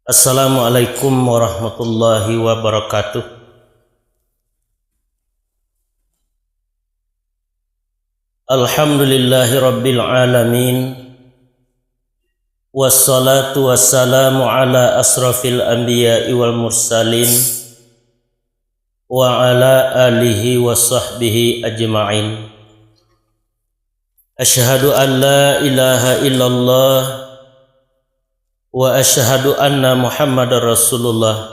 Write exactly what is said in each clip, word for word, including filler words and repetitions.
Assalamualaikum warahmatullahi wabarakatuh. Alhamdulillahirabbil alamin. Wassalatu wassalamu ala asrafil anbiya'i wal mursalin, wa ala alihi wa sahbihi ajma'in. Asyhadu an la ilaha illallah wa asyhadu anna Muhammadar Rasulullah,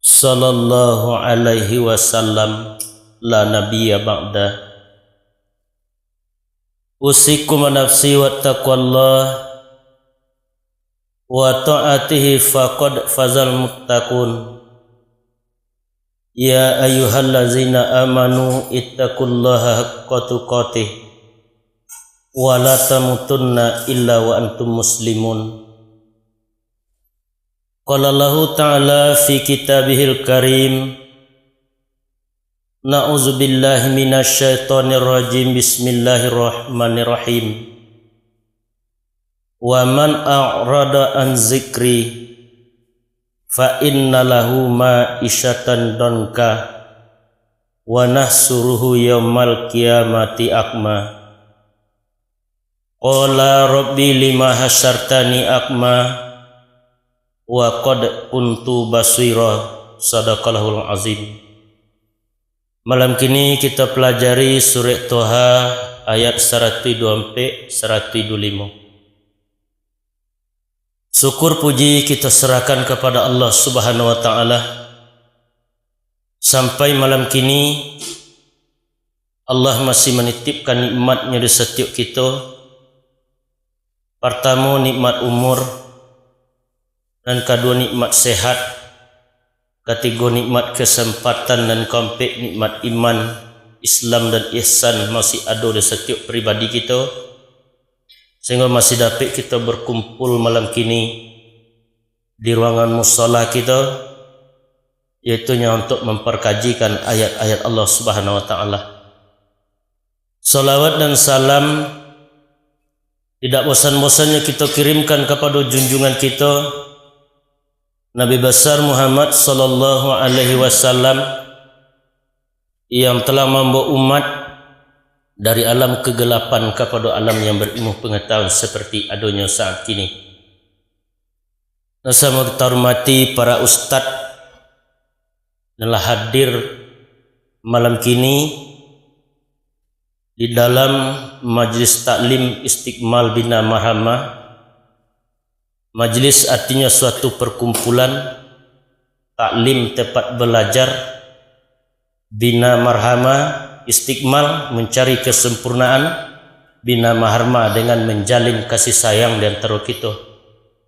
sallallahu alaihi wasallam, la nabiyya ba'da. Usikum wa nafsi wa taqwallah wa ta'atihi, faqad fazal muttaqun. Ya ayyuhallazina amanu ittaqullaha haqqa tuqatih wa la tamutunna illa wa antum muslimun. Qala Allahu ta'ala fi kitabihil karim, na'udzubillahi minasyaitonirrajim, bismillahirrahmanirrahim. Wa man a'rada an zikri, fa inna lahu ma'isyatan donka, wa nahsuruhu yaumal qiyamati a'ma. Qala rabbi lima hasyartani a'ma, wa qad kuntu basira. Sadaqallahul azim. Malam kini kita pelajari Surat Toha ayat saratuih duo ampek, saratuih duo limo. Syukur puji kita serahkan kepada Allah Subhanahu wa Ta'ala. Sampai malam kini, Allah masih menitipkan nikmat-Nyo di setiap kita. Pertamo, nikmat umur. Nan kaduo, nikmat sehat. Katigo, nikmat kesempatan. Nan kaampek, nikmat iman, Islam, dan ihsan masih ado di setiap pribadi kita, sehingga masih dapek kita berkumpul malam kini di ruangan musala kita, yaitunyo untuk memperkajikan ayat-ayat Allah Subhanahu wa Ta'ala. Salawat dan salam tidak bosan-bosannyo kita kirimkan kepada junjungan kita, Nabi Besar Muhammad sallallahu alaihi wasallam, yang telah mambawa umat dari alam kegelapan kepada alam yang berilmu pengetahuan seperti adonyo saat kini. Nan sangat kita hormati para ustad yang lah hadir malam kini di dalam Majlis Taklim Istiqmal Bina Marhamah. Majlis artinya suatu perkumpulan, taklim tempat belajar, bina marhamah, istiqmal mencari kesempurnaan, bina marhamah dengan menjalin kasih sayang di antara kita.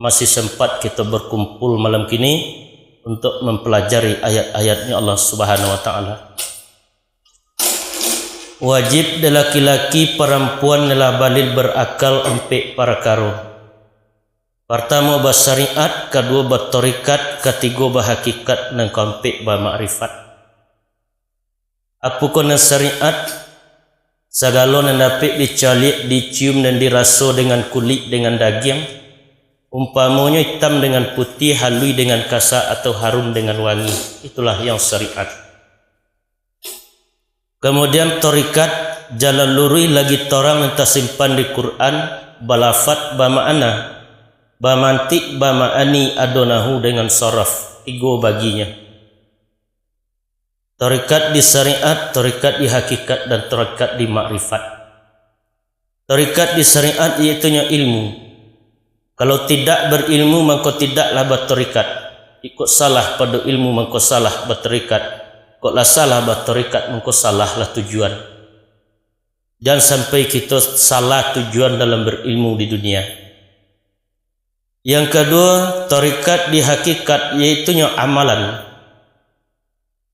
Masih sempat kita berkumpul malam kini untuk mempelajari ayat-ayatnya Allah Subhanahu wa Ta'ala. Wajib di laki-laki, parampuan lah balil berakal ampek parakaro. Partamo basyariat, kaduo batarikat, katigo bahakikat, nan kaampek bamakrifat. Apokoh nan syariat? Sagalo nan dapek dicaliak, dicium, dan diraso dengan kulik, dengan dagiang, umpamonyo itam dengan putiah, haluih dengan kasa, atau harum dengan wangi, itulah yang syariat. Kamudian, tarikat, jalan luruih lagi tarang nan tasimpan di Quran, balafat, bamakna, bamantik, bamaani, ado nahu dengan saraf, tigo baginya. Tarikat di syariat, tarikat di hakikat, dan tarikat di makrifat. Tarikat di syariat, yaitunyo ilmu. Kalau tidak berilmu, mangko tidaklah batarikat. Kok salah pado ilmu, mangko salah batarikat. Kok lah salah batarikat, mangko salahlah tujuan. Jangan sampai kita salah tujuan dalam berilmu di dunia. Yang kaduo, tarikat di hakikat, yaitunyo amalan.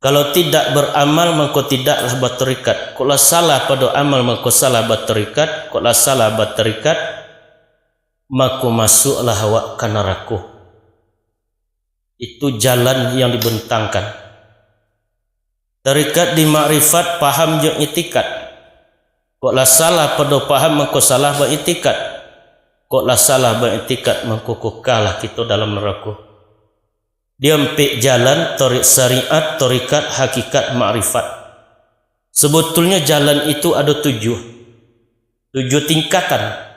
Kalau tidak beramal, mangko tidaklah batarikat. Kok lah salah pado amal, mangko salah batarikat. Kok lah salah batarikat, mako masuaklah awak ka narako. Itu jalan yang dibentangkan. Tarikat di makrifat, paham jo itikad. Kok lah salah pado paham, mangko salah baitikat. Kok lah salah baiktikad, mangko kokalah kito dalam narako. Di ampek jalan, tarik syariat, tarikat, hakikat, makrifat. Sebetulnyo jalan itu ado tujuh. Tujuh tingkatan.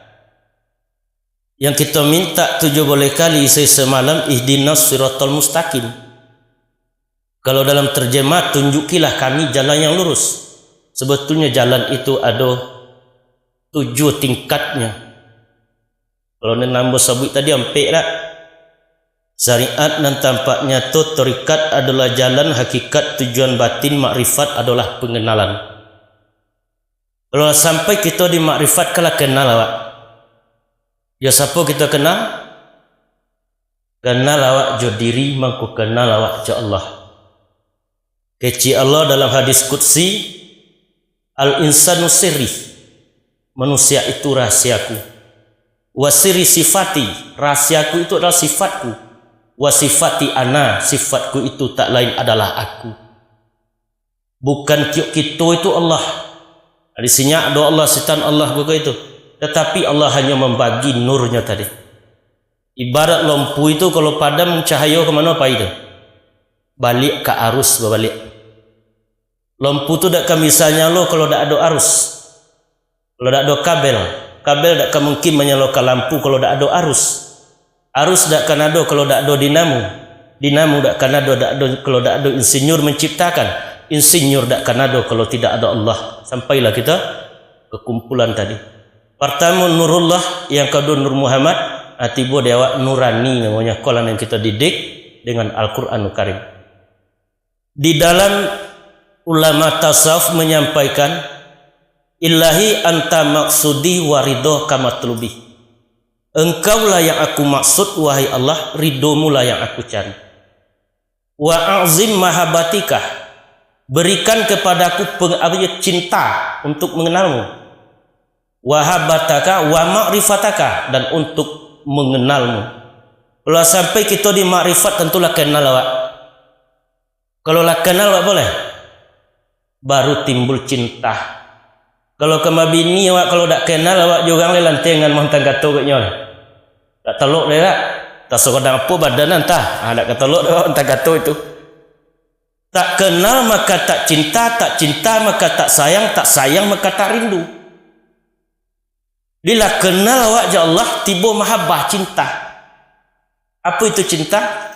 Yang kito minta tujuh baleh kali sahari samalam, ihdinas siratal mustaqim. Kalau dalam terjemah, tunjukilah kami jalan yang lurus. Sebetulnyo jalan itu ado tujuh tingkatnyo. Kalau nan ambo sabuik tadi ampek dak? Syariat nan tampak nyato, tarikat adolah jalan, hakikat tujuan batin, makrifat adolah pengenalan. Kalau sampai kito di makrifat, kan lah kenal awak. Yo sapo kito kenal? Kenal awak jo diri, mangko kenal awak jo Allah. Kecek Allah dalam hadis qudsi, "Al-insanu sirri," manusia itu rahasiaku. "Wa sirri sifati," rahasiaku itu adalah sifatku. "Wa sifati ana," sifatku itu tak lain adalah aku. Bukan kiyok kito itu Allah. Di sinan ado Allah, sitan Allah, bukan itu. Tetapi Allah hanya membagi nurnya tadi. Ibarat lampu itu kalau padam, cahayo ka mano pai tu? Baliak ka arus babaliak. Lampu tu dak ka bisa nyalo kalau dak ado arus. Kalau dak ado kabel, kabel dak ka mungkin manyalokan lampu kalau dak ado arus. Arus dak kan ado kalau dak ado dinamo. Dinamo dak kan ado, dak ado kalau dak ado insinyur menciptakan. Insinyur dak kan ado kalau tidak ada Allah. Sampailah kita ke kumpulan tadi. Pertama Nurullah, yang kedua Nur Muhammad, ah, tibo di awak Nurani namonyo, kolah nan kita didik dengan Al-Quranul Karim. Di dalam ulama tasawuf menyampaikan, "Ilahi anta maksudi wa ridho ka matlubi." Engkaulah yang aku maksud, wahai Allah, ridhomu lah yang aku cari. "Wa a'zim mahabbatika," berikan kepadaku peng-, apa ya, cinta untuk mengenalmu. "Wa habbataka wa ma'rifataka," dan untuk mengenalmu. Kalau sampai kito di makrifat, tentulah kenal awak. Kalau lah kenal, awak boleh? Baru timbul cinta. Kalau ka mabini awak, kalau dak kenal awak jo urang, lai lantiang nan mantang kato agaknyo. Dak talok deh, dak. Tasagadang apo badan nan tah. Ah, dak katolok deh awak mantang kato itu. Tak kenal maka tak cinta, tak cinta maka tak sayang, tak sayang maka tak rindu. Bila kenal awak jo Allah, tibo mahabbah, cinta. Apo itu cinta?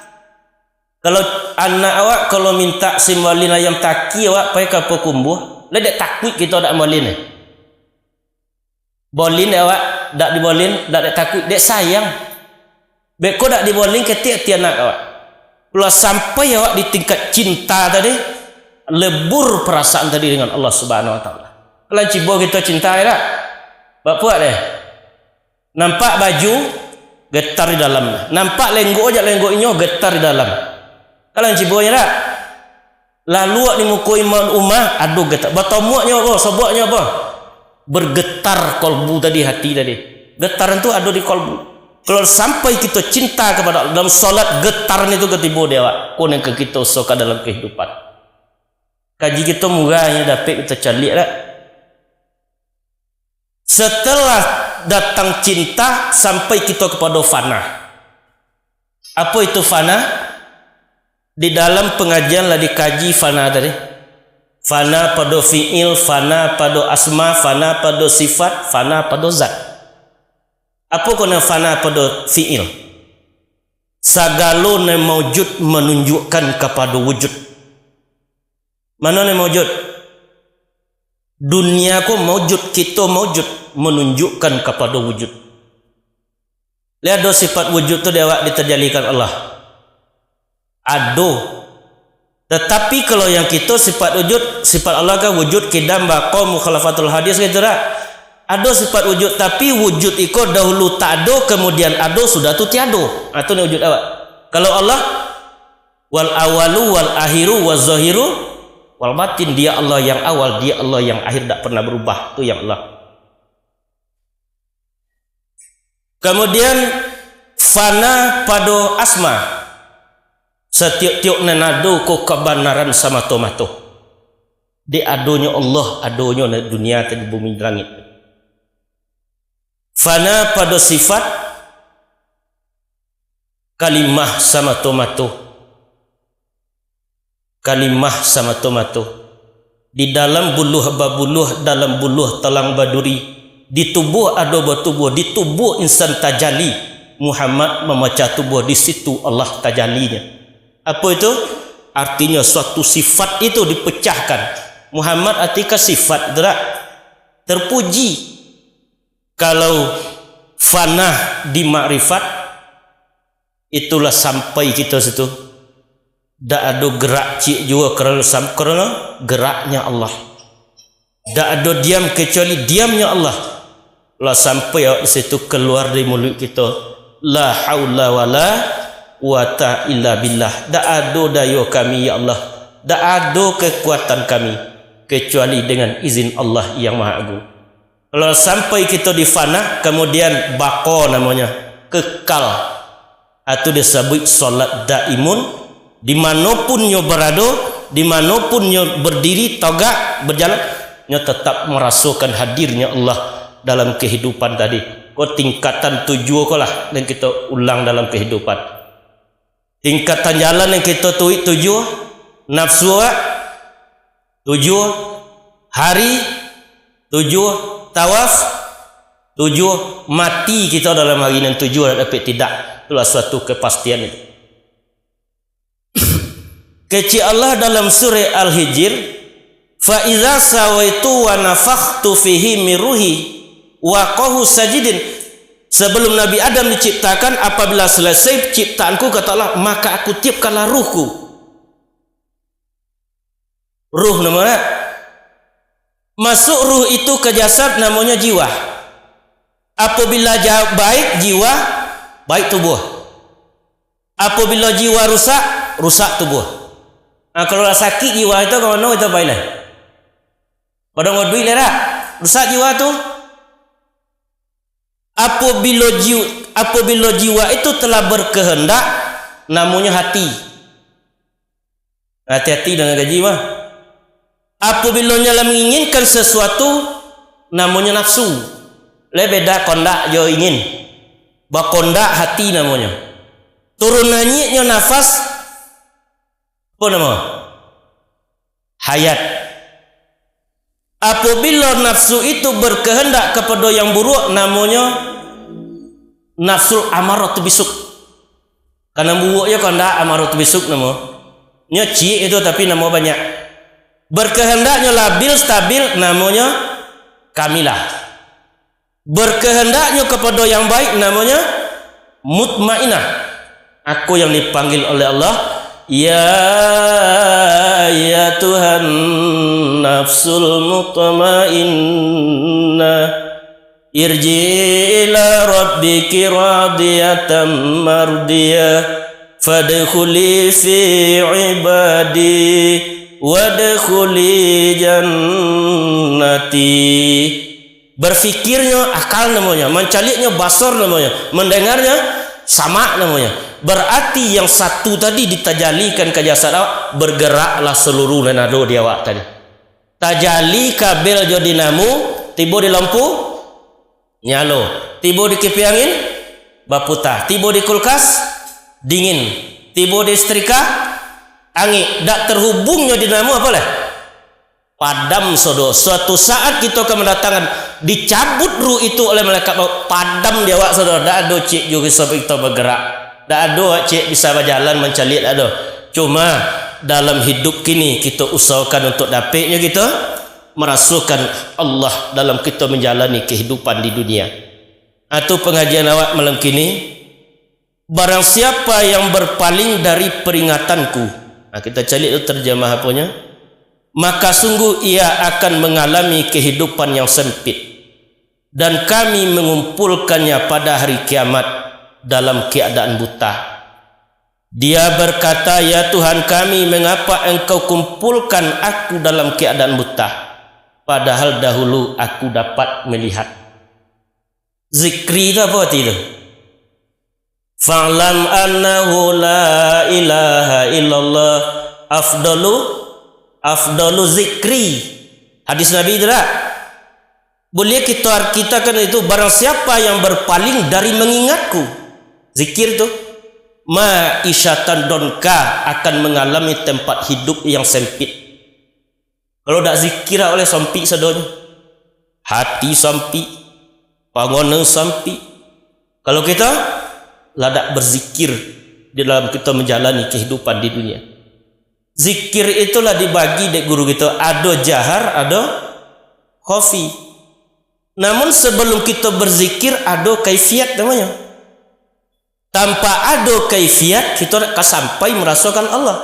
Kalau anak awak, kalau mintak si molin ayam taki, awak pai ka Pakumbuah, lai dek takuik kito dak molin, eh? Bolin dek awak, dak dibolin, dak dek takuik, dek sayang. Beko dak dibolin ketek ati anak awak. Kalau sampai awak di tingkat cinta tadi, lebur perasaan tadi dengan Allah Subhanahu Wa Taala. Kalau cibo kito cinta, ya dak? Bapuak deh. Nampak baju, getar di dalam. Nampak lenggok aja, lenggok inyo getar di dalam. Kalau cibo, ya dak? Lalu awak di muko imam umah, ado getar. Batomuaknyo apo? Soboknyo apo? Bergetar kolbu tadi, hati tadi. Getaran tu ado di kolbu. Kalau sampai kito cinta kepada Allah, dalam solat getaran itu ka tibo di awak. Ko nan ka kito usahakan dalam kehidupan. Kaji kito murah, nyo dapek kito caliak dak? Setelah datang cinta, sampai kito kepada fana. Apo itu fana? Di dalam pengajian lah dikaji fana tadi. Fana pado fi'il, fana pado asma, fana pado sifat, fana pado zat. Apo ko nan fana pado fi'il? Sagalo nan maujud manunjukkan kapado wujud. Mano nan maujud? Dunia ko maujud, kito maujud, manunjukkan kapado wujud. Lai ado sifat wujud tu di awak ditajalikan Allah? Ado. Tetapi kalau yang kito sifat wujud, sifat Allah kan wujud, qidam, baqa, mukhalafatul hadis, gitu dak? Ado sifat wujud, tapi wujud iko dahulu tak ado, kemudian ado, sudah tu tiado. Ah, tu ni wujud awak. Kalau Allah, "Wal awalu wal akhiru waz zahiru wal batin," Dia Allah yang awal, Dia Allah yang akhir, dak pernah berubah. Tu yang Allah. Kemudian, fana pado asma. Satiok-tiok nan ado ko kabanaran samato-mato. Dek adonyo Allah, adonyo dunia tadi, bumi, langit. Fana pado sifat kalimah samato-mato. Kalimah samato-mato. Di dalam buluah babuluah, dalam buluah talang baduri. Di tubuah ado batubuah, di tubuah insan tajali. Muhammad mamacah tubuah, di situ Allah tajalinya. Apo itu? Artinyo suatu sifat itu dipecahkan. Muhammad artikan sifat, tu dak? Terpuji. Kalau fana di makrifat, itulah sampai kito situ. Dak ado gerak ciek juo karano sam-, karano geraknyo Allah. Dak ado diam kecuali diamnyo Allah. Lah sampai awak di situ, keluar dari muluik kito, "La haula wala quwata illa billah." Dak ado dayo kami, ya Allah. Dak ado kekuatan kami kecuali dengan izin Allah yang Maha Agung. Kalau sampai kito di fana, kemudian baqa namonyo, kekal. Itu disabuik salat daimun, di mano pun nyo barado, di mano pun nyo berdiri, togak, berjalan, nyo tetap merasokan hadirnyo Allah dalam kehidupan tadi. Ko tingkatan tujuah ko lah, nan kito ulang dalam kehidupan. Tingkatan jalan yang kito tuik tujuah, nafsu awak, tujuah, hari, tujuah, tawaf, tujuah, mati kito dalam hari nan tujuah, dapek tidak. Itulah suatu kepastian itu. Kecek Allah dalam surah Al-Hijr, "Fa iza sawaitu wa nafakhtu fihi min ruhi wa qahu sajidin." Sebelum Nabi Adam diciptakan, apabila selesai ciptaanku, kata Allah, maka aku tiupkanlah ruhku. Ruh namonyo. Masuk ruh itu ke jasad, namonyo jiwa. Apabila ja-, baik jiwa, baik tubuh. Apabila jiwa rusak, rusak tubuh. Nah, kalau lah sakik jiwa itu, ka mano itu pai lai? Pado ngoduik lai dak? Rusak jiwa tu. Apabila jiw-, apabila jiwa itu telah berkehendak, namonyo hati. Hati-hati dengan gaji mah. Apabila nyo lah menginginkan sesuatu, namonyo nafsu. Lai beda kondak jo ingin. Bakondak hati namonyo. Turun naiaknyo nafas, apo namo? Hayat. Apabila nafsu itu berkehendak kepada yang buruk, namonyo nafsul amaratu bisuk. Karano buruk jo kondak, amaratu bisuk namo. Nyo ciek itu, tapi namo banyak. Berkehendaknyo labil, stabil, namonyo kamilah. Berkehendaknyo kepada yang baik, namonyo mutmainah. Aku yang dipanggil oleh Allah, "Ya, ya Tuhan, nafsul mutmainnah, irji ila rabbiki radiyatan mardiyah, fadkhuli fi ibadi, wadkhuli jannati." Berfikirnyo akal namonyo, mancaliaknyo basar namonyo, mandangarnyo samak namonyo. Berarti yang satu tadi ditajalikan ka jasad awak, bergeraklah seluruh nan ado di awak tadi. Tajali kabel jo dinamo, tibo di lampu, nyalo. Tibo di kipiah angin, baputa. Tibo di kulkas, dingin. Tibo di setrika, angin. Dak terhubungnyo dinamo, apo lai? Padam, sodo. Suatu saat kito akan mendatangkan, dicabut ruh itu oleh malaikat maut. Padam di awak, sodo. Dak ado ciek juo sampai kito bergerak. Dak ado ciek bisa bajalan, mancaliak, dak ado. Cuma, dalam hidup kini, kito usahakan untuk dapeknyo kito merasokan Allah dalam kito menjalani kehidupan di dunia. Atu pengajian awak malam kini, barang siapa yang berpaling dari peringatanku, nah, kita caliak tu terjemah aponyo, maka sungguh ia akan mengalami kehidupan yang sempit, dan kami mengumpulkannya pada hari kiamat dalam keadaan buta. Dia berkata, "Ya Tuhan kami, mengapa Engkau kumpulkan aku dalam keadaan buta, padahal dahulu aku dapat melihat?" Zikri tu apo arti tu? "Fa'lam annahu la ilaha illallah afdalu, afdalu zikri." Hadis Nabi tu dak? Boleh kita artikan itu, barang siapa yang berpaling dari mengingatku. Zikir tu. Ma'isyatan donka, akan mengalami tempat hidup yang sempit. Kalau dak zikir, oleh sempit sadonyo. Hati sempit, pangoneng sempit. Kalau kita lah dak berzikir di dalam kita menjalani kehidupan di dunia. Zikir itulah dibagi dek guru kita, ado jahar, ado khafi. Namun sebelum kita berzikir, ado kaifiat namanya. Tanpa ado kaifiat, kita dak ka sampai merasakan Allah.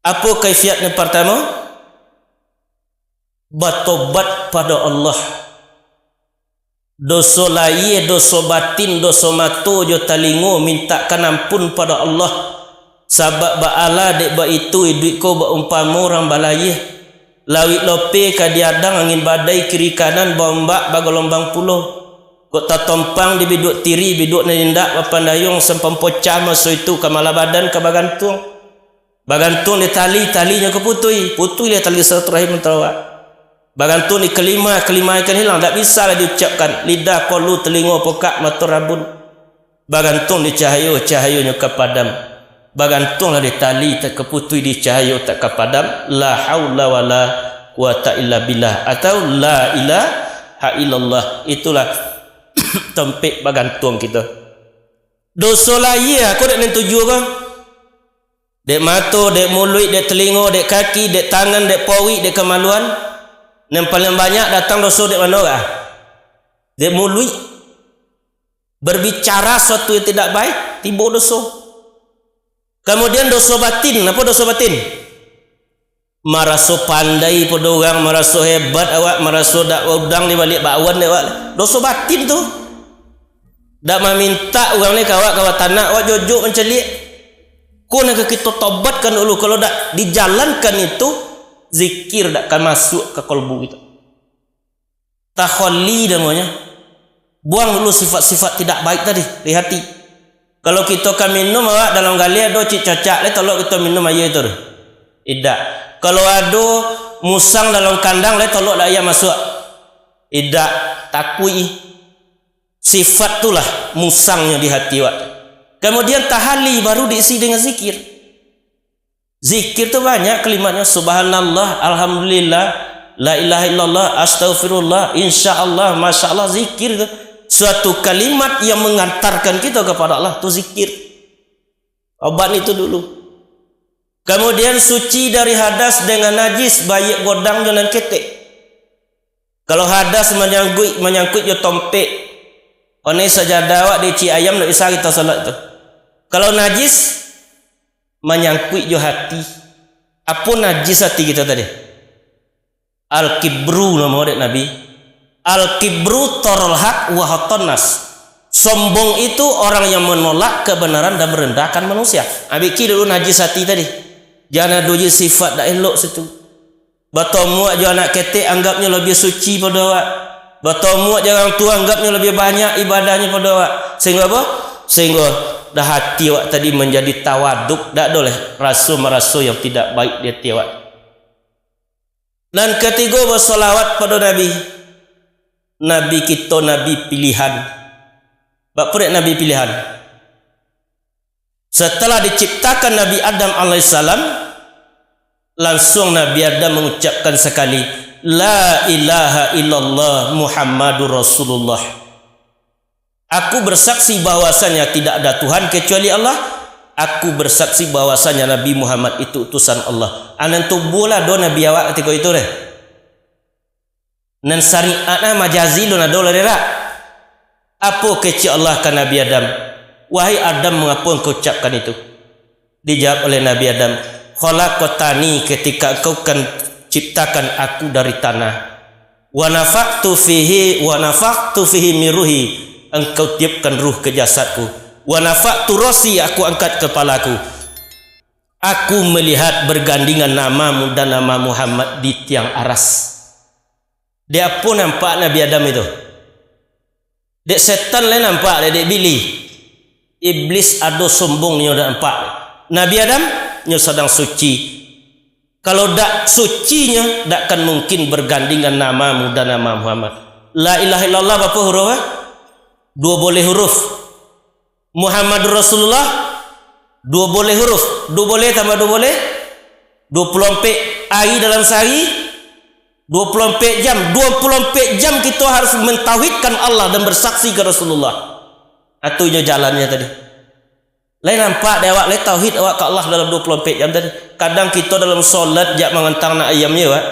Apo kaifiat yang pertama? Batobat pada Allah. Doso lahia, doso batin, doso mato jo talingo, mintakkan ampun pada Allah. Sabab baalah dek baitu, iduik ko baumpamo urang balayia. Lauik lope ka diadang, angin badai kiri kanan, baombak bagalombang pulo. Kok tatompang di biduak tiri, biduak nan indak bapandayuang, sampang pocah maso itu, ka malah badan ka bagantuang. Bagantuang di tali, talinyo ka putui, putui lah tali silaturahim antaro awak. Bagantuang di kalima, kalima ikan hilang, dak bisa lah diucapkan. Lidah, kolu, talingo, pokak, mato, rabun. Bagantuang di cahayo, cahayonyo ka padam. Bagantuanglah di tali, tak ka putui, di cahayo tak ka padam. La haula wala quwata illa billah, atau la ilaha illallah. Itulah tompek bagantuang kito. Doso lahia, ko dek nan tuju ko. Dek mato, dek muluik, dek talingo, dek kaki, dek tangan, dek pauik, dek kamaluan. Nan paling banyak datang doso dek mano, ah? Dek muluik. Berbicara suatu yang tidak baik, tibo doso. Kamudian doso batin. Apo doso batin? Maraso pandai pado urang, maraso hebat awak, maraso dak udang di baliak bakwan dek awak. Doso batin tu. Dak mamintak urang ni ka awak, ka awak tanak, awak jojok mancaliak. Ko nan ka kito tobatkan dulu. Kalau dak dijalankan itu, zikir dak akan masuak ka kalbu kito. Takhalli namonyo. Buang dulu sifat-sifat tidak baik tadi di hati. Kalau kito ka minum, awak, dalam galeh ado cik cacak, lai tolok kito minum aia tu? Indak. Kalau ado musang dalam kandang, lai tolok dak aia masuak? Indak. Takuik. Sifat tu lah musangnyo di hati awak. Kamudian tahalli, baru diisi dengan zikir. Zikir tu banyak kalimatnyo, subhanallah, alhamdulillah, la ilaha illallah, astaghfirullah, insya Allah, masya Allah, zikir tu. Suatu kalimat yang mengantarkan kita kepada Allah, tu zikir. Obat itu dulu. Kamudian suci dari hadas dengan najis, baiak godang jo nan ketek. Kalau hadas manyangkuik, manyangkuik jo tompek, onai sajadah awak diicik ayam, ndak bisa kita salat tu. Kalau najis, manyangkuik jo hati. Apo najis hati kita tadi? Al-kibru namo dek Nabi. Al-kibru tarul haq wa ghamton nas. Sombong itu orang yang menolak kebenaran dan merendahkan manusia. Abiki dulu najis hati tadi. Jan ado je sifat dak elok situ. Batamuak jo anak ketek, anggapnyo labiah suci pado awak. Batamuak jo urang tuo, anggapnyo labiah banyak ibadahnyo pado awak. Sehinggo apo? Sehinggo dah hati awak tadi manjadi tawaduk, dak ado lai raso maraso yang tidak baik di hati awak. Nan katigo, basolawat pado Nabi. Nabi kito Nabi pilihan. Bak purik Nabi pilihan. Setelah diciptakan Nabi Adam alaihissalam, langsung Nabi Adam mengucapkan sekali, "La ilaha illallah Muhammadur Rasulullah." Aku bersaksi bahwasanya tidak ada Tuhan kecuali Allah. Aku bersaksi bahwasanya Nabi Muhammad itu utusan Allah. Anan tubuhlah do Nabi awak katiko itu deh. Nan syariat ah majazi lun ado lah, dek dak? Apo kecek Allah ka Nabi Adam? "Wahai Adam, mengapa engkau ucapkan itu?" Dijawab oleh Nabi Adam, "Khalaqtani, ketika engkau kan ciptakan aku dari tanah. Wa nafakhtu fihi, wa nafakhtu fihi min ruhi, engkau tiupkan ruh ke jasadku. Wa rafa'tu ra'si, aku angkat kepalaku. Aku melihat bergandingan namamu dan nama Muhammad di tiang aras." Dek apo nampak Nabi Adam itu? Dek setan lai nampak, dek, dek bili. Iblis ado sombong nyo dak nampak. Nabi Adam nyo sadang suci. Kalau dak sucinyo, dak akan mungkin bergandingan namamu dan nama Muhammad. La ilaha illallah bapa huruf, ah? Duo boleh huruf. Muhammadur Rasulullah, duo boleh huruf. Duo boleh tambah duo boleh, duo puluah ampek ari dalam sahari, duo puluah ampek jam. Duo puluah ampek jam kito harus mentauhidkan Allah dan bersaksi ka Rasulullah. Atu inyo jalannyo tadi. Lai nampak dek awak, lai tauhid awak ka Allah dalam duo puluah ampek jam tadi. Kadang kito dalam solat jak mangantang anak ayam je, Pak.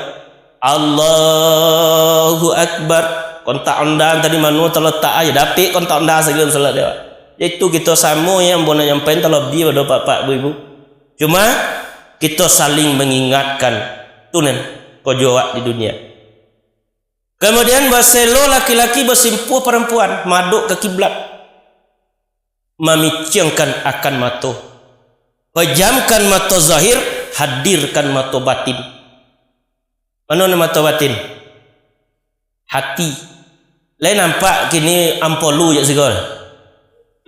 Allahu Akbar. Kontak onda tadi mano talatak aja, dapek kontak onda sajo dalam solat dek awak. Itu kito samo yang ambo nak nyampaian talabiah pado bapak-bapak, ibu-ibu. Cuma kito saling mengingatkan. Tu nan kojo awak di dunia. Kemudian baselo laki-laki basimpuah parampuan, madok ka kiblat. Mamiciangkan akan mato. Pejamkan mato zahir, hadirkan mato batin. Mano nan mato batin? Hati. Lai nampak kini ampolu jak sigo?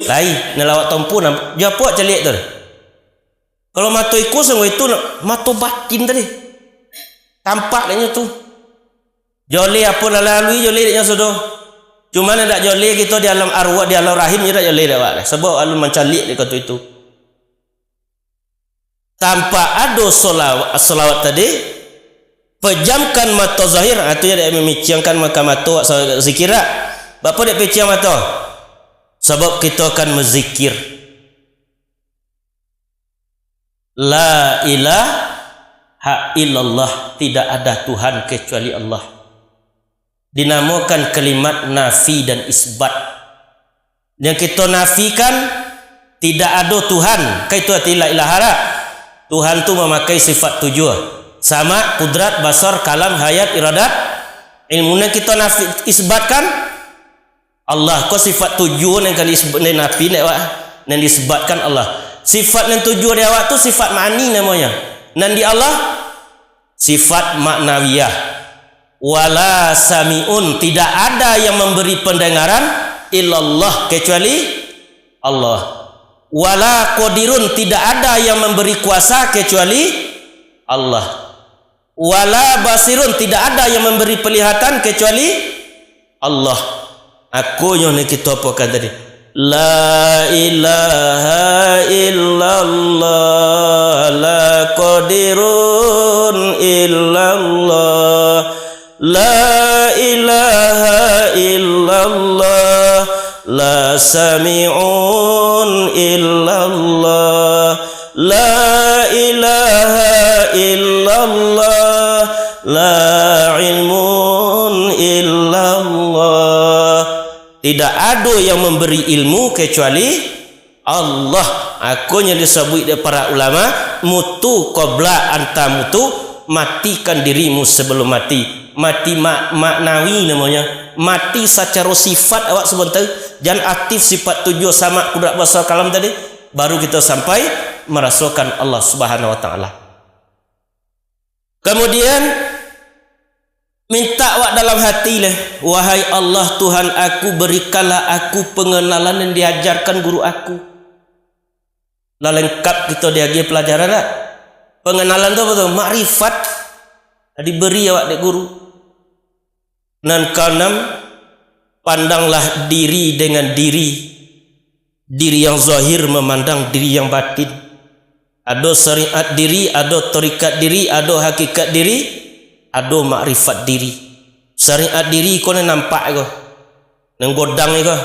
Lai, nan lawak tompu nampak. Japok caliak tu. Kalau mato iko sangko itu, nak mato batin tadi. Tampak dek nyo tu. Joleh apo nan lalui, joleh dek nyo sudah. Cuma nan dak joleh kito di alam arwah, di alam rahim, nyo dak joleh dek awak. Sabab alun mancaliak dek kato itu. Tanpa ado solawat, salawat tadi, pejamkan mato zahir, ha, tu yo dek mamiciangkan maka mato, sa-, zikir dak? Bapa dek piciang mato? Sabab kito akan mazikir. La ilaha illallah, tidak ada Tuhan kecuali Allah. Dinamokan kalimat nafi dan isbat. Yang kito nafikan, tidak ado Tuhan. Kan itu arti la ilaha lah. Tuhan tu mamakai sifat tujuh. Sama, kudrat, basar, kalam, hayat, iradat, ilmu. Nan kito nafi, isbatkan, Allah ko sifat tujuh nan ka diisb-, nan nafi, ndak, Wak? Nan diisbatkan Allah. Sifat nan tujuh di awak tu sifat ma'ani namonyo. Nan di Allah, sifat ma'nawiyah. Wala sami'un, tidak ada yang memberi pendengaran illallah, kecuali Allah. Wala qadirun, tidak ada yang memberi kuasa kecuali Allah. Wala basirun, tidak ada yang memberi penglihatan kecuali Allah. Akonyo ni kito apokan tadi. La ilaha illallah, la qadirun illallah, la ilaha illallah, la sami'un illallah, la ilaha illallah, la ilmun illallah. Tidak ado yang memberi ilmu kecuali Allah. Akonyo disabuik dek para ulama, mutu qabla anta mutu, matikan dirimu sebelum mati. Mati ma-, maknawi namonyo. Mati sacaro sifat awak sabanta, jan aktif sifat tujuh, sama, kudrat, basar, kalam tadi, baru kito sampai marasokan Allah Subhanahu wa Ta'ala. Kamudian, mintak awak dalam hati lah, "Wahai Allah, Tuhan aku, barikanlah aku pangenalan nan diajarkan guru aku." Lah langkap kito diagiah palajaran dak? Pangenalan tu apo tu? Makrifat. Dibari awak dek guru. Nan kaanam, pandanglah diri dengan diri. Diri yang zahir mamandang diri yang batin. Ado syariat diri, ado tarikat diri, ado hakikat diri, ado makrifat diri. Syariat diri ko nan nampak ko, nan godang ko.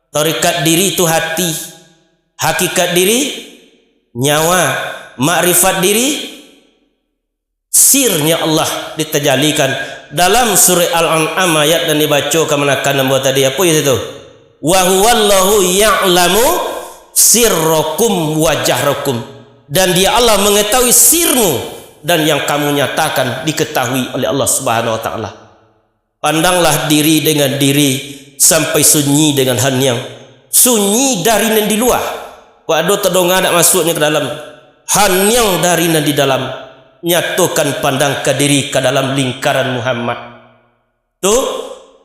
Tarikat diri tu hati. Hakikat diri nyawa. Makrifat diri sirnya Allah ditajalikan. Dalam surah Al-An'am ayat nan dibaco kamanakan ambo tadi, apo ayat itu? "Wa huwallahu ya'lamu sirrakum wa jahrakum." Dan Dia Allah mengetahui sirmu dan yang kamu nyatakan diketahui oleh Allah Subhanahu wa Ta'ala. Pandanglah diri dengan diri sampai sunyi dengan haniang. Sunyi dari nan di lua. Kok ado tadonga dak masuaknyo ka dalam. Haniang dari nan di dalam. Nyatokan pandang ka diri ka dalam lingkaran Muhammad. Tu,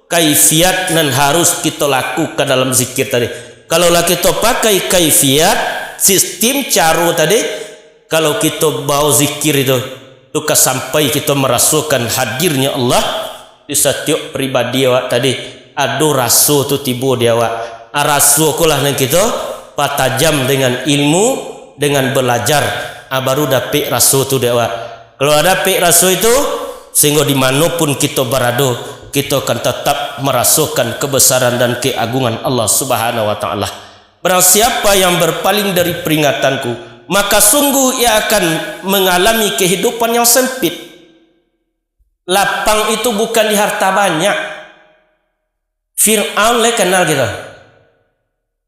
kaifiat nan harus kito lakukan dalam zikir tadi. Kalau lah kito pakai kaifiat, sistim, caro tadi, kalau kito bao zikir itu, Tu ka sampai kito marasokan hadirnyo Allah di satiok pribadi awak tadi. Ado raso tu tibo di awak. Ah, raso ko lah nan kito patajam dengan ilmu, dengan balajar. Ah, baru dapek raso tu di awak. Kalau lah dapek raso itu, sahinggo di mano pun kito barado, kito akan tatap marasokan kebesaran dan keagungan Allah Subhanahu wa Ta'ala. Barang siapa yang berpaling dari peringatanku, maka sungguh ia akan mengalami kehidupan yang sempit. Lapang itu bukan di harta banyak. Fir'aun lai kenal kito.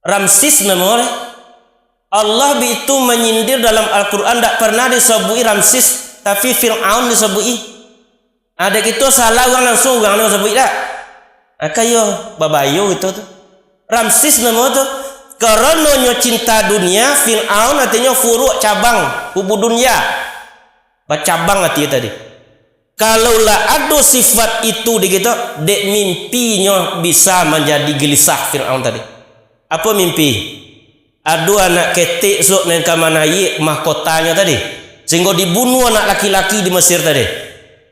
Ramsis namo lai. Allah baitu manyindir dalam Al-Quran, dak pernah disabuik Ramsis, tapi Fir'aun disabuik. Ado kito salah urang langsung urang namo sabuik dak? Maka iyo, babayo kito tu. Ramsis namo tu. Karano nyo cinta dunia, Fir'aun artinyo furuak cabang, hubu dunia. Bacabang arti tadi. Kalau lah ado sifat itu di kito, dek mimpinyo bisa manjadi gelisah Fir'aun tadi. Apo mimpi? Ado anak ketek suok nan ka manaiak mahkotanyo tadi, sahinggo dibunuah anak laki-laki di Mesir tadi.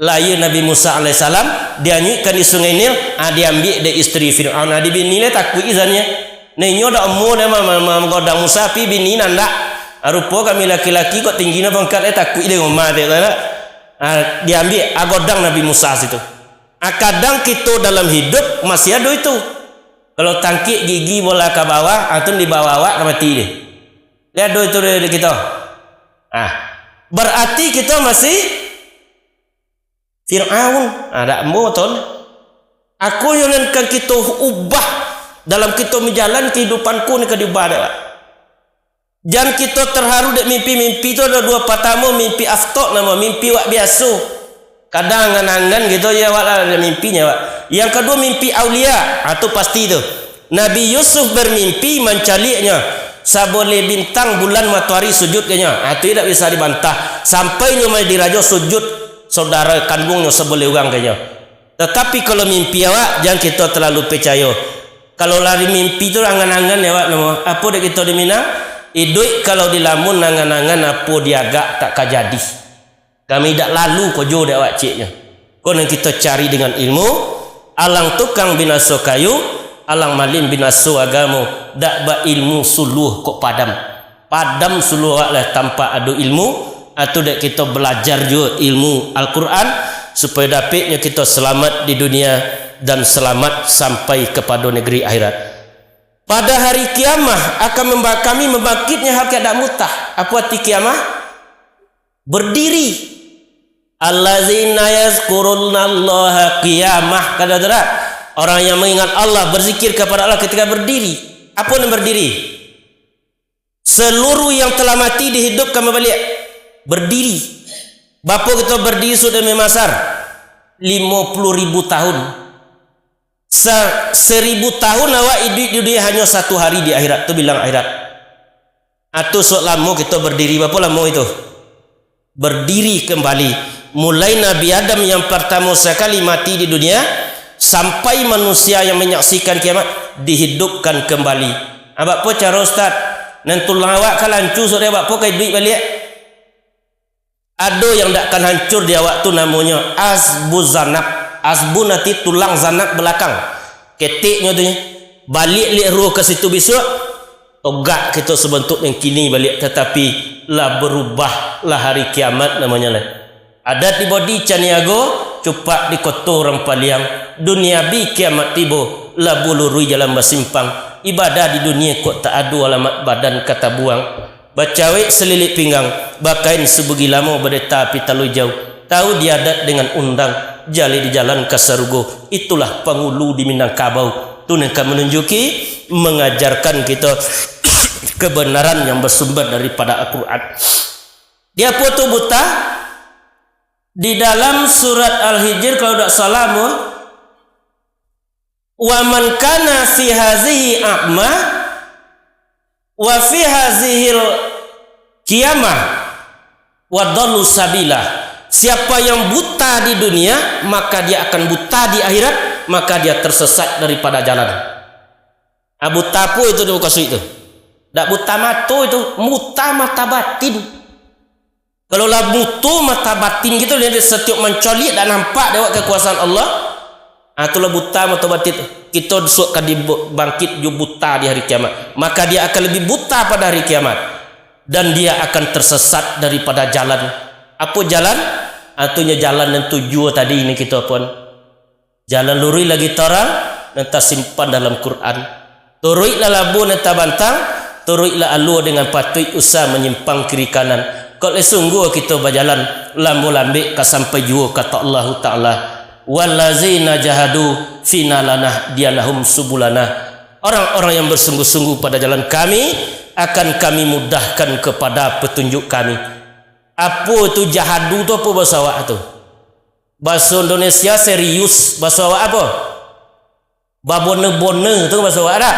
Lahia Nabi Musa alaihissalam, dianyuikkan di Sungai Nil, ah, diambiak dek isteri Fir'aun, ah, dibini lai takuik izannya. Nah, inyo dak amuah dek ma-, ma-, ma-, magodang Musa, pi bini nan dak. Ah, rupo kami laki-laki kok tinggi na pangkat, eh, takuik dek ngomah dek dak. Ah, diambiak, ah, godang Nabi Musa situ. Ah, kadang kito dalam hidup masih ado itu. Kalau tangkik gigi bola ka bawah, ah, tu di bawah awak ka mati deh. Lihat do itu dari kito. Ah, berarti kito masih Fir'aun. Ah, dak ambo ton. Aku yang nan kan kito ubah dalam kito menjalan kehidupan ko ni ka diubah dek awak. Jan kito terharu dek mimpi-mimpi tu, ado duo. Patamo, mimpi aftok namo, mimpi wak biaso. Kadang angan-angan gitu ya awak lah, ada mimpinya awak. Yang kedua, mimpi aulia. Ah, tu pasti tu. Nabi Yusuf bermimpi mancaliaknya saboleh bintang, bulan, matoari sujud kanya. Ah, tu tidak bisa dibantah. Sampai nyo mai dirajo sujud saudara kandungnyo saboleh urang kanya. Tetapi kalau mimpi awak, jan kito terlalu percayo. Kalau lari mimpi tu angan-angan ya awak namo. Apo dek kito di Minang? Iduik kalau dilamun angan-angan, apo diagak tak ka jadi. Kami dak lalu kojo dek awak ciknyo. Ko nan kito cari dengan ilmu, alang tukang binaso kayu, alang malin binaso agamo, dak bailmu suluah kok padam. Padam suluah awak lah tampak ado ilmu, atau dek kito balajar juo ilmu Al-Quran, supayo dapiknyo kito salamat di dunia dan salamat sampai kapado negeri akhirat. Pada hari kiamah akan memba-, kami membangkitnya hal kiamat dak mutah. Apo arti kiamah? Berdiri. Allazina yazkurunallaha qiyamah, kata tu dak? Orang yang mengingat Allah, berzikir kepada Allah ketika berdiri. Apo nan berdiri? Seluruh yang telah mati dihidupkan babaliak. Berdiri. Bapo kito berdiri sudah memasar? Limo puluh ribu tahun. Sa-, seribu tahun awak iduik di dunia, hanyo satu hari di akhirat. Tu bilang akhirat. Atu sok lamo kito berdiri, bapo lamo itu? Berdiri kembali. Mulai Nabi Adam yang pertamo sakali mati di dunia, sampai manusia yang menyaksikan kiamat, dihidupkan kembali. Ah, bapo caro, Ustaz? Nan tulang awak kan lancu, sok dek bapo ka iduik baliak? Ado yang dak akan hancur di awak tu, namonyo asbu zanab. Asbu nanti tulang, zanab balakang. Keteknyo tu nyo. Baliak liak ruh ka situ bisuak, togak kito sabantuak nan kini baliak, tatapi lah barubah, lah hari kiamat namonyo lah. Adat di Bodi Caniago, cupak di koto urang Paliang. Dunia bi kiamat tibo, labuah luruih jalan basimpang. Ibadah di dunia kok tak ado alamat, badan ka tabuang. Bacawek salilik pinggang, bakain sabugi lamo, badeta api talui jauah. Tahu di adat dengan undang, jaleh di jalan ka sarugo. Itulah pangulu di Minangkabau. Tu nan ka manunjuki, mangajarkan kito kebenaran yang bersumber daripada Al-Quran. Di apo tu buta? Di dalam surat Al-Hijr, kalau dak salah, mun, "Wa man kana fi hazihi a'ma, wa fi hazihil qiyamah, wa dallu sabila." Siapa yang buta di dunia, maka dia akan buta di akhirat, maka dia tersesat daripada jalan. Ah, buta apo itu dikasuik tu? Dak buta mato itu, buta mata batin. Kalau lah buto mata batin kito, dari satiok mancaliak dak nampak dek awak kakuasaan Allah. Ah, tu lah buta mata batin. Kito bisuak ka dibangkik jo buta di hari kiamat. Maka dia akan lebih buta pada hari kiamat. Dan dia akan tersesat daripada jalan. Apo jalan? Artinyo jalan nan tujuah tadi ni kito pun. Jalan luruih lagi tarang, nan tasimpan dalam Quran. Turuiklah labuah nan tabantang, turuiklah alua dengan patuik, usah manyimpang kiri kanan. Kok lah sungguah kito bajalan, lamo lambek ka sampai juo, kato Allahu Ta'ala, "Wallazina jahadu fina lanahdiyannahum subulana." Orang-orang yang bersungguh-sungguh pada jalan Kami, akan Kami mudahkan kepada petunjuk Kami. Apo tu jahadu tu, apo bahaso awak tu? Bahaso Indonesia serius, bahaso awak apo? Babona-bona tu bahaso awak dak?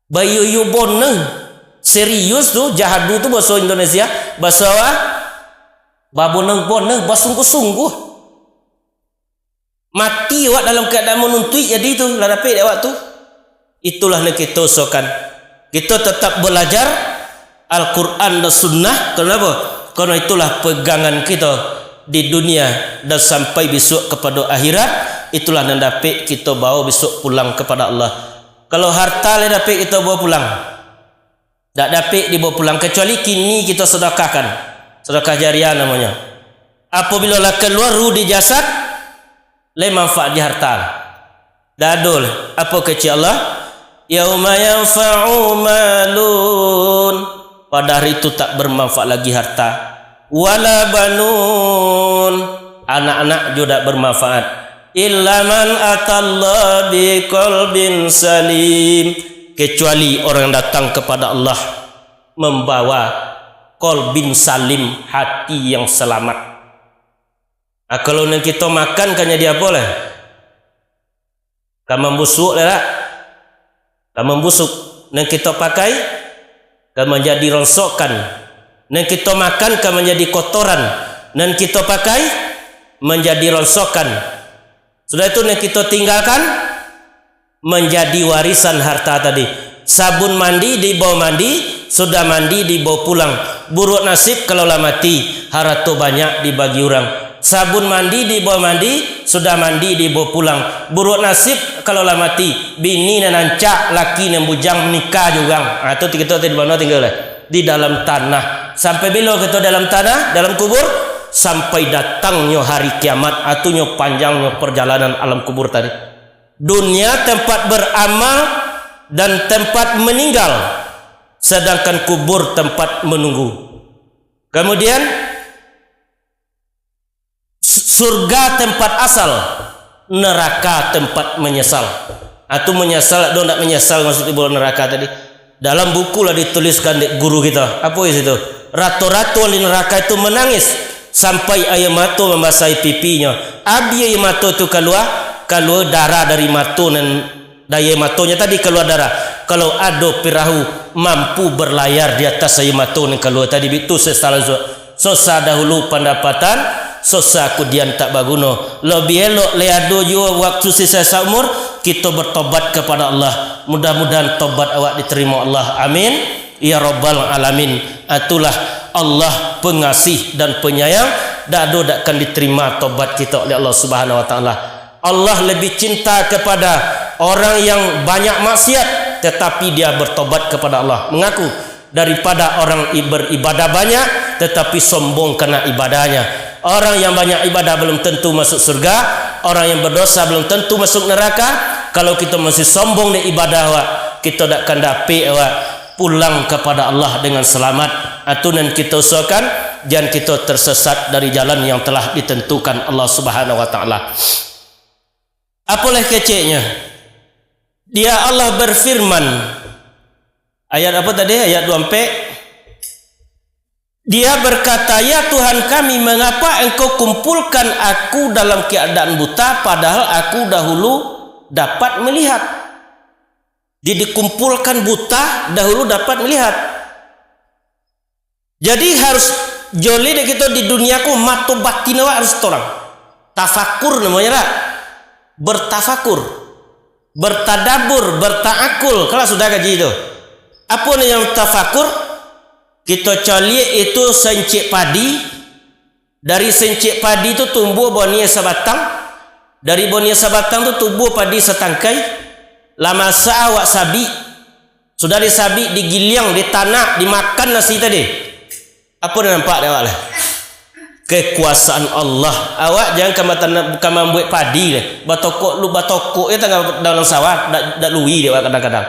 Baiyo-iyo bona. Serius tu, jahadu tu bahaso Indonesia, bahaso awak? Babona-bona, basungguh-sungguh. Mati awak dalam keadaan manuntuik, jadi tu, lah dapek dek awak tu. Itulah nan kito usahakan. Kito tatap balajar Al-Quran dan Sunnah. Kenapa? Karena itulah pegangan kito di dunia dan sampai bisuak kapado akhirat. Itulah nan dapek kito bawa bisuak pulang kapado Allah. Kalau harta lah dapek kito bawa pulang, dak dapek dibawa pulang, kecuali kini kito sedekahkan. Sedekah jariah namonyo. Apabila lah kalua ruh di jasad, lai manfaat di harta. Dak ado lai. Apo kecek Allah? "Yauma yanfa'u malun." Pada hari itu tak bermanfaat lagi harta. "Wala banun." Anak-anak juo dak bermanfaat. "Illa man atallaha biqalbin salim." Kecuali orang yang datang kepada Allah membawa qalbin salim, hati yang selamat. Ah, kalau nan kito makan ka jadi apo lai? Ka mambusuk lai dak? Ka mambusuk. Nan kito pakai ka manjadi rongsokan. Nan kito makan ka manjadi kotoran. Nan kito pakai manjadi rongsokan. Sudah itu nan kito tinggalkan manjadi warisan harta tadi. Sabun mandi dibawa mandi, sudah mandi dibawa pulang. Buruak nasib kalau lah mati, harato banyak dibagi urang. Sabun mandi dibawa mandi, sudah mandi dibawa pulang. Buruak nasib kalau lah mati, bini nan rancak, laki nan bujang, nikah jo urang. Ah, tu kito di mano tingga lai? Di dalam tanah. Sampai bilo kito dalam tanah, dalam kubur? Sampai datangnyo hari kiamat, artinyo panjangnyo perjalanan alam kubur tadi. Dunia tempat beramal dan tempat meninggal, sedangkan kubur tempat menunggu. Kemudian, su-, surga tempat asal, neraka tempat menyesal. Atau menyesal, ado ndak menyesal maksud ibu neraka tadi? Dalam buku lah dituliskan dek guru kita. Apo isi tu? Rato-rato ahli neraka itu menangis sampai aia mato mambasahi pipinyo. Abih aia mato tu kalua, kalua darah dari mato nan, dari aia matonyo tadi kalua darah. Kalau ado pirahu mampu berlayar di atas aia mato nan kalua tadi, itu sesal. Susah dahulu pandapatan, susah kudian tak baguno. Lebih elok lai ado juo waktu sisa saumur, kito bertobat kepada Allah. Mudah-mudahan tobat awak diterima Allah. Amin. Ya Rabbal Alamin. Itulah Allah pengasih dan penyayang. Dak ado dak akan diterima tobat kito oleh Allah Subhanahu Wa Taala. Allah lebih cinta kepada orang yang banyak maksiat, tetapi dia bertobat kepada Allah, mengaku, daripada orang i-, beribadah banyak, tetapi sombong karena ibadahnya. Orang yang banyak ibadah belum tentu masuk surga, orang yang berdosa belum tentu masuk neraka. Kalau kito masih sombong dek ibadah awak, kito dak akan dapek awak pulang kepada Allah dengan selamat. Atu nan kito usahakan, jan kito tersesat dari jalan yang telah ditentukan Allah Subhanahu Wa Taala. Apolah keceknyo? Dia Allah berfirman, ayat apo tadi? Ayat dua ampek. Dia berkata, "Ya Tuhan kami, mengapa Engkau kumpulkan aku dalam keadaan buta, padahal aku dahulu dapat melihat?" Di-, dikumpulkan buta, dahulu dapat melihat. Jadi, harus joleh dek kito di dunia ko, mato batin awak harus torang. Tafakur namonyo lah. Bertafakur. Bertadabur, bertaakul. Kalau sudah kaji tu. Apo ni yang tafakur? Kito caliak itu saincik padi, dari saincik padi tu tumbuah baniah sabatang, dari baniah sabatang tu tumbuah padi satangkai, lah masak awak sabik, sudah disabik, digiliang, ditanak, dimakan nasi tadi. Apo nan nampak dek awak lah? Kekuasaan Allah. Awak jan ka matan-, ka mambuek padi deh. Batokok lu, batokok je tangah dalam sawah, dak, dak lui dek awak kadang-kadang.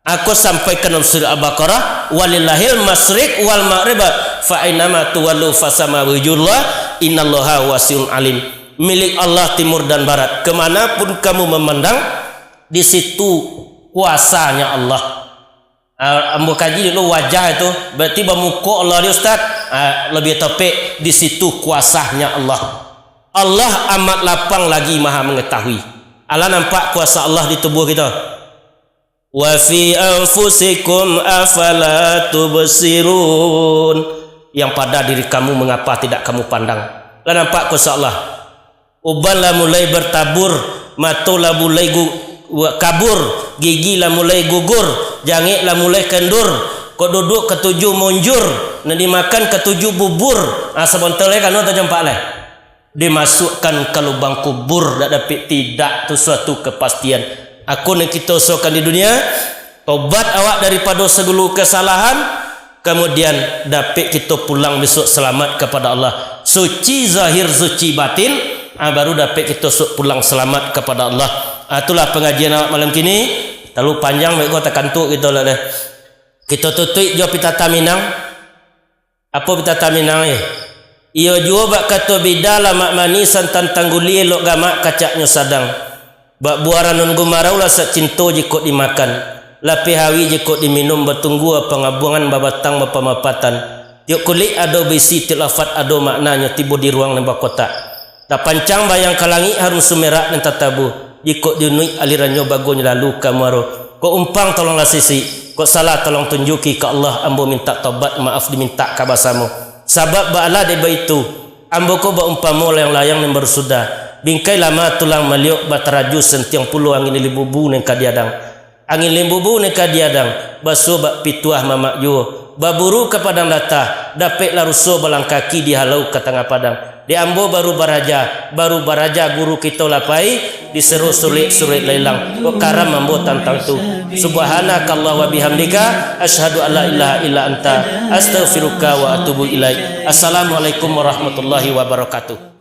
Aku sampaikan dalam surah Al-Baqarah, "Walillahil masyriq wal maghrib, fa ainama tuwallu fasama wajhullah, innallaha wasiun alim." Milik Allah timur dan barat. Kemanapun kamu memandang, di situ kuasanya Allah. Ah, ambo kaji dulu wajah itu, berarti bamuko Allah di Ustaz. Ah, lebih topik, di situ kuasanya Allah. Allah amat lapang lagi maha mengetahui. Alah nampak kuasa Allah di tubuh kita? "Wa fi anfusikum afala tubsirun." Yang pada diri kamu, mengapa tidak kamu pandang? Lah nampak kuasa Allah? Uban lah mulai bertabur, mato lah mulai gu-, kabur, gigi lah mulai gugur, jangek lah mulai kendur, kok duduk katuju munjur, nan dimakan katuju bubur. Ah, sabanta lai kano tajampak lai. Dimasukkan ka lubang kubur, dak dapik tidak tu suatu kepastian. Aku nan kito usahakan di dunia, tobat awak daripado sagalo kesalahan, kemudian dapik kito pulang besok selamat kepada Allah. Suci zahir, suci batin, ah, baru dapik kito su-, pulang selamat kepada Allah. Ah, itulah pengajian awak malam kini. Talalu panjang, baik ko takantuk kito lah deh. Kito tutuik jo pitata Minang. Apo pitata Minang, eh? Iyo juo bak kato bida, lamak manih santan tangguli, elok gamak kacaknyo sadang. Bak buah ranun gumarau, lasak cinto jikok dimakan, lapeh awi jikok diminum, batunggua pangabuangan, babatang bapamapatan. Tiok kulik ado baisi, tiok lafat ado maknanyo, tibo di ruang nan bakotak. Tapancang bayang ka langik, harum sumerak nan tatabu. Jikok diunuik alirannyo, bagonyo lalu ka muaro. Kok umpang, tolonglah sisik. Kok salah, tolong tunjuki ka Allah. Ambo mintak tobat, maaf dimintak ka basamo. Sabab baalah dek baitu, ambo ko baumpamo layang-layang nan baru sudah. Bingkai lama tulang maliok, bataraju santiang pulo angin limbubu nan ka diadang. Angin limbubu nan ka diadang, basuo bak pituah mamak juo. Baburu ka padang data, dapeklah ruso balang kaki, dihalau ka tangah padang. Dek ambo baru baraja, baru baraja guru kito lah pai, diseru surek-surek lah ilang. Kok karam ambo tantang tu. Subhanakallahumma wa bihamdika, asyhadu an la ilaha illa anta, astaghfiruka wa atubu ilaik. Assalamualaikum warahmatullahi wabarakatuh.